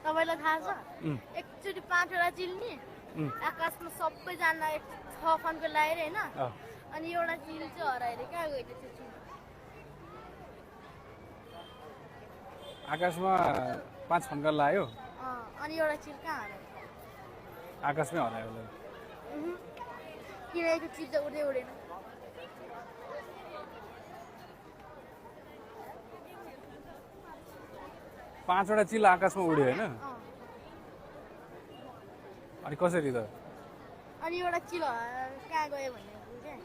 तपाईँलाई थाहा छ एकचोटि 5वटा चिल नि आकाशमा सबैजना 6 फन्को लगाएर होइन अनि एउटा चिल चाहिँ हराएर कहाँ गयो त्यो चिल आकाशमा 5 फन्का लाग्यो अनि एउटा चिल कहाँ हरायो आकाशमै हरायो होला किनकि चिल त उड्दै उडेन 5वटा चिल आकाशमा उड्यो होइन अनि कसरी त अनि एउटा चिल कहाँ गयो भन्ने बुझेँ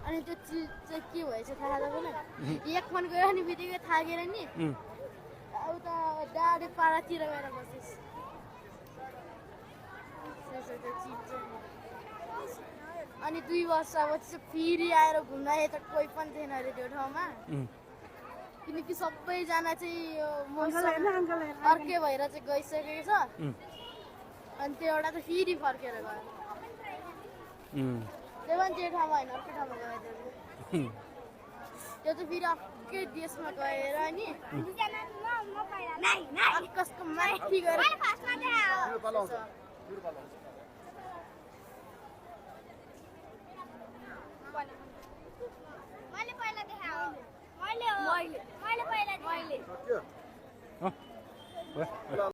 अनि त्यो चिल चाहिँ के भएछ थाहा तपाईँलाई एक मन गयो अनि बित्तिकै थाकेर नि उता डाँडे पारातिर गएर बसेछ अनि 2 वर्षपछि चाहिँ फेरि आएर घुम्दा यता कोही पनि थिएन अरे त्यो ठाउँमा किनकि सबैजना चाहिँ यो अर्कै भएर चाहिँ गइसकेको छ अनि त्यो एउटा त फेरि फर्केर गयो त्यो पनि त्यो ठाउँमा होइन अर्कै ठाउँमा गयो त्यो चाहिँ फेरि अर्कै देशमा गएर नि आकाशको माथि गएर मैले